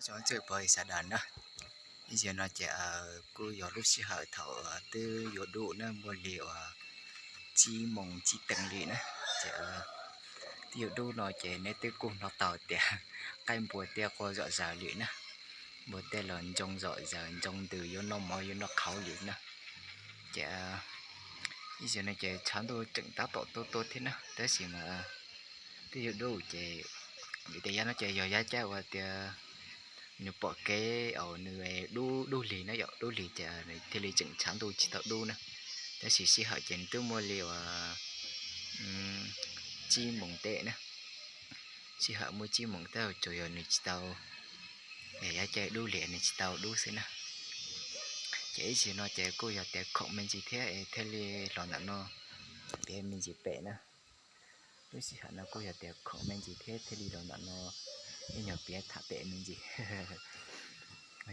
Txhua tus phooj ywg sawv daws na, ib zaug no ces kuj yog lub sij hawm thaum twb yuav dub na, muaj li uas tsib moos tsib teev li na. Ces twb yuav dub no ces neb twb kuj hnov tau tias qaib npua tej quaj zom zaws li na. Npua tej los ntsoog zom zaws, ntsoog ntws yuav noj mov yuav noj qhauv li na. Ces ib zaug no ces tshav ntuj tseem tab tom tuaj tuaj thiab na, tab sis mas twb yuav dub ces, vim tias yav no ces yog yav caij uas tias nws pom kev, nws dub dub lig na yom, dub lig ces nws thiaj li tseem tshav ntuj tsis tau dub na. Tab sis sij hawm ces nws twb muaj li uas tsib moos tej na. Sij hawm muaj tsib moos tej tsuas yog nws tsis tau, yav caij dub lig nws tsis tau dub xwb na. Ces ib zaug no ces kuj yog tias khoom me ntsis thiab es thiaj li los ntawm no piav me ntsis pem na. Lub sij hawm no kuj yog tias khoom me ntsis thiab thiaj li los ntawm no ib nyuag piav tham pem me ntsis.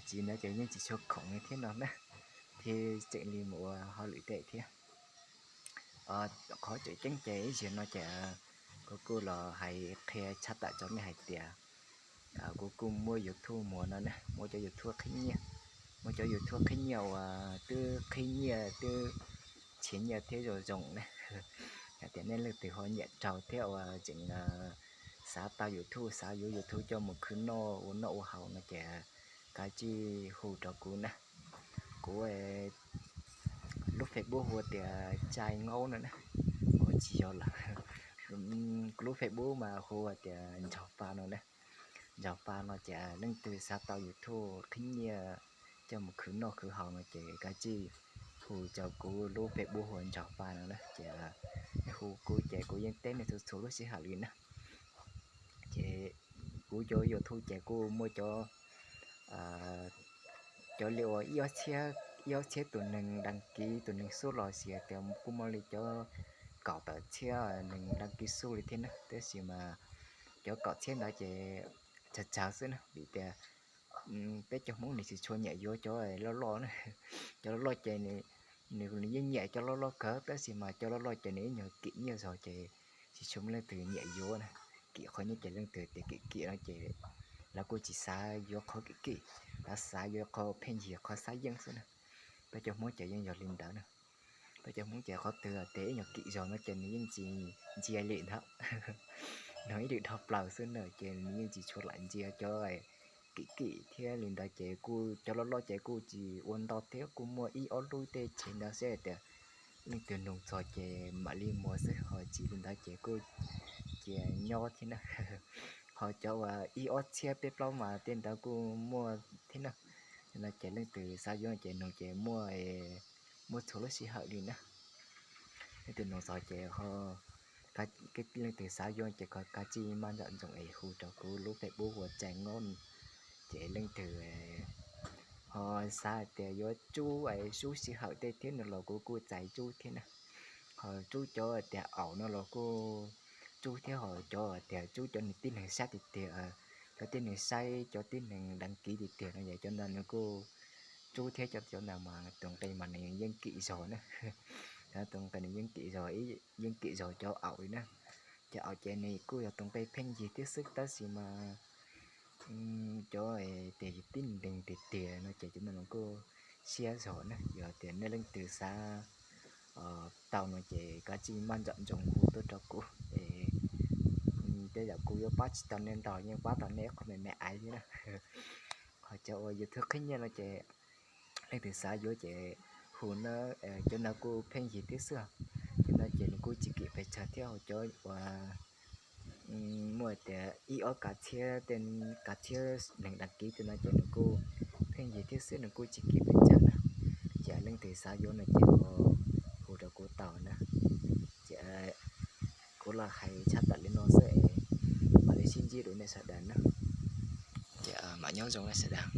Tsis no ces yeej tsis tshua khoom li thiab no na, thiab tseem li mus ua hauj lwm tej thiab. Qhov tseem ceeb ces ib zaug no ces kuv kuj los hais qhia tshaj tawm rau nej hais tias kuv kuj muaj YouTube muag no na, muaj cov YouTube qhib nyiaj, muaj cov YouTube qhib nyiaj uas twb qhib nyiaj twb nrhiav nyiaj thiab zoo zoo na. Yog tias nej leej twg ho nyiam raug thiab uas tseem xav tau YouTube, xav yuav YouTube coj mus khwv noj ua noj ua haus no ces kav tsij hu rau kuv na. Kuv lub Facebook hu tias Tsai Ngaub no na, tsis yog lawm. Kuv lub Facebook mas hu tias Ntsog Fa no na. Ntsog Fa no ces leej twg xav tau YouTube qhib nyiaj coj mus khwv noj khwv haus no ces kav tsij hu rau kuv lub Facebook hu Ntsog Fa no na. Ces nej hu kuv ces kuv yeej teb nej txhua txhua lub sij hawm li na. Ces kuv cov YouTube ces kuj muaj cov, cov li uas ib ob txhiab, ib ob txhiab tus neeg đăng ký, tus neeg sub los sis tias kuj muaj li cov kaum tawm txhiab neeg đăng ký sub li thiab na. Tab sis mas cov kaum txhiab ntawd ces tsawg tsawg xwb na, vim tias peb cov Hmoob nws tsis tshua nyiam yuav cov loj loj na. Cov loj loj ces nws yeej nyiam cov loj loj kawg, tab sis mas cov loj loj ces nws ib nyuag kim nyiaj zog ces tsis tshua muaj leej twg nyiam yuav na. Kim qhov nyiaj ces leej twg tias kim kim no ces lawv kuj tsis xav yuav qhov kim kim, lawv xav yuav qhov pheej yig, qhov xab yeej xwb na. Peb cov Hmoob ces yeej yog li ntawd na. Peb cov Hmoob ces qhov twg tias ib nyuag kim zog no ces nws yeej tsis ntsia li ntawd. Nws ib lwm dhau plaws xwb na, ces nws yeej tsis tshua lam ntsia cov kim kim thiab li ntawd ces kuj cov loj loj ces kuj tsis ua ntau thiab, kuj muaj ib ob lub tej tsev ntawd xwb tias leej twg nug txog ces mam li muag xwb, ho tsis li ntawd ces kuj cia nyob thiab na. Ho cov uas ib ob txhiab peb plaub mas tej ntawd kuj muaj thiab na. No ces leej twg xav yuav ces nug ces muaj, muaj txhua lub sij hawm li na. Leej twg nug txog ces ho, leej twg xav yuav ces kav tsij maj nroom ntsoov es hu rau kuv lub Facebook hu Tsai Ngaub. Ces leej twg ho xav tias yuav tsub es sub sij hawm tej thiab no los kuv kuj txais tsub thiab na. Ho tsub cov tias aum no los kuj tsub thiab, ho cov tias tsub cov nws tib neeg saib tiag tiag, cov tib neeg saib, cov tib neeg đăng ký tiag tiag no yog cov ntawd nws kuj tsub thiab, cov ntawd mas tus nqi mas nws yeej kim zog na. Tus nqi nws yeej kim zog, yeej kim zog cov aum li na. Cov aum ces nws kuj yog tus nqi pheej yig thiab xwb, tab sis mas cov tias yog tib neeg tiag tiag no ces cov ntawd nws kuj siab zog na. Yog tias nej leej twg xav tau no ces kav tsij maj nroom ntsoov hu tuaj rau kuv. Tej zaum kuv yuav pab tsis tau nej ntau, yeej pab tau nej ib qho me me aiv thiab na. Ho cov uas YouTube qhib nyiaj no ces leej twg xav yuav ces hu na, cov ntawd kuj pheej yig thiab xwb. Cov ntawd ces nws kuj tsis kim pes tsawg thiab, ho cov uas muaj tias ib ob kav txhiab, kav txhiab neeg đăng ký tej no ces nws kuj pheej yig thiab xwb, nws kuj tsis kim pes tsawg na. Ces leej twg xav yuav no ces hu rau kuv tau na. Ces kuv los hais tshaj tawm li no xwb es mam li sib ntsib dua nej sawv daws na. Ces mam nyob zoo nej sawv daws.